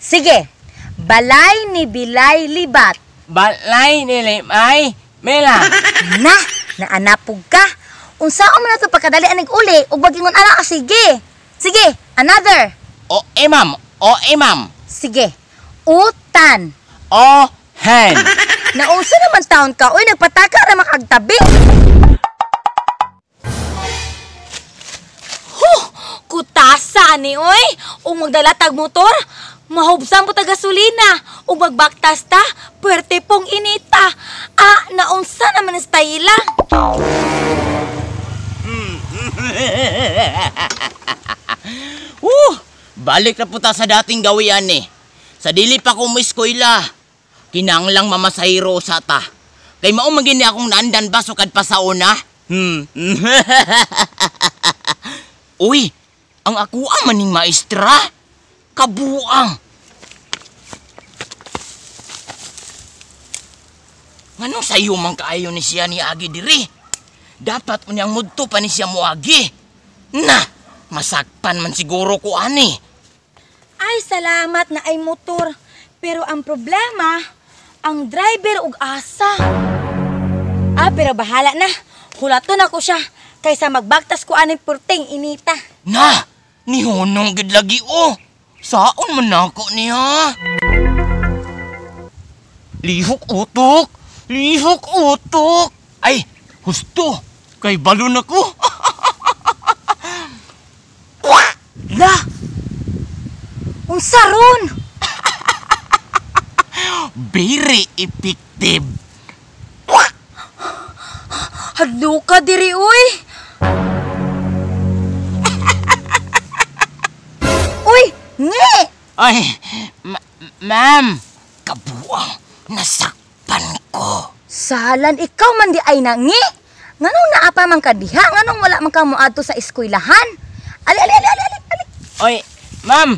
Sige. Balay ni Bilay Libat. Balay ni Limay Mela. Na, naanapog ka. Unsaon man nato pagkadali anig uli ug bagingon ana ka sige. Sige, another. O eh ma'am, o eh ma'am. Sige. Utan. O hen. Naunsa naman taon ka, uy, nagpataka ra makagtabi. Huh, kutasa ni oy. Ug magdala tag motor, mahubsan po tag gasolina. Ug magbaktas ta, puwerte pong inita. Ah, naunsa naman ang stayla. Woo! Balik na po ta sa dating gawian eh. Sa dili pa ko moeskwela. Kinanglang mamasahiro sa ta. Kay mao man gini akong naandan ba sukad pa sa una? Uy, ang akuha maning maestra. Kabuang. Nganong sayo man kaayo ni siya ni Agi diri? Dapat unyang mudto pa ni siya moagi. Na, masakpan man siguro ko ani. Ay, salamat na ay motor. Pero ang problema, ang driver ug asa. Ah, pero bahala na. Hulaton ako siya kaysa magbaktas ko aning purting inita. Na, nihunong gid lagi oh. Saon man nako niya? Lihok utok. Lihok utok. Ay, husto. Kay balon ako. La! Unsa ron? Very effective. Hadlo ka diri, uy! Uy! Ngi! Ay, ma'am! Kabuang, nasakpan ko. Salan, ikaw man di ay nangi! Nganong naapa man ka diha? Nganong wala man ka moadto sa eskwelahan? Ali, ali, ali, ali, ali, ali! Oy, ma'am!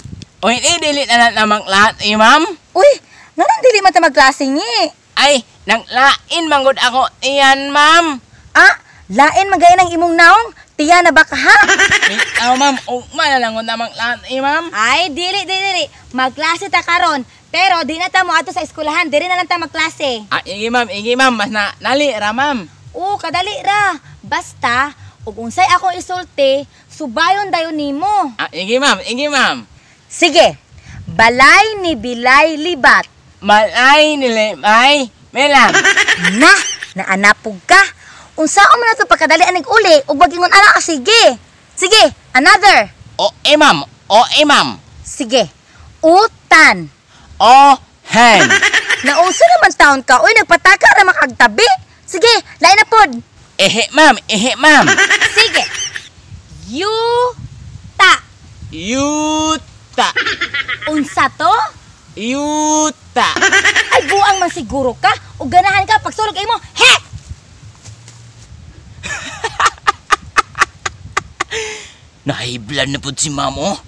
Oy, dili na namang lahat eh, ma'am. Uy, nganong dili man ta magklase ngi? Ay, nanglain manggod ako iyan, ma'am. Ah, lain man gaya ng imong naong? Tiya na ba ka, ha? Ikaw, ma'am, ugma na lang namang lahat eh, ma'am. Ay, dili, dili, dili. Magklase ta karon. Pero di na ta moadto sa eskwelahan, diri na lang ta magklase. Ah, igi ma'am, igi ma'am, mas na nali ra, ma'am. Oo, kadali ra. Basta, ug unsay akong isulti, subayon dayon nimo. Ah, igi ma'am, igi ma'am. Sige. Balay ni Bilay Libat. Malay ni Limay Melam. Na, naanapog ka. Unsaon man nato pagkadali anig uli ug bagingon ana ka sige. Sige, another. O eh ma'am, o eh ma'am. Sige. Utan. O hen. Naunsa naman taon ka, uy, nagpataka ra makagtabi. Sige, lain na pod. Ehe ma'am, ehe ma'am. Sige. Yuta. Yuta. Unsa to? Yuta. Ay, buang man siguro ka. O ganahan ka, pagsulog imo. He! Nahiblan na pod si ma'am, oh.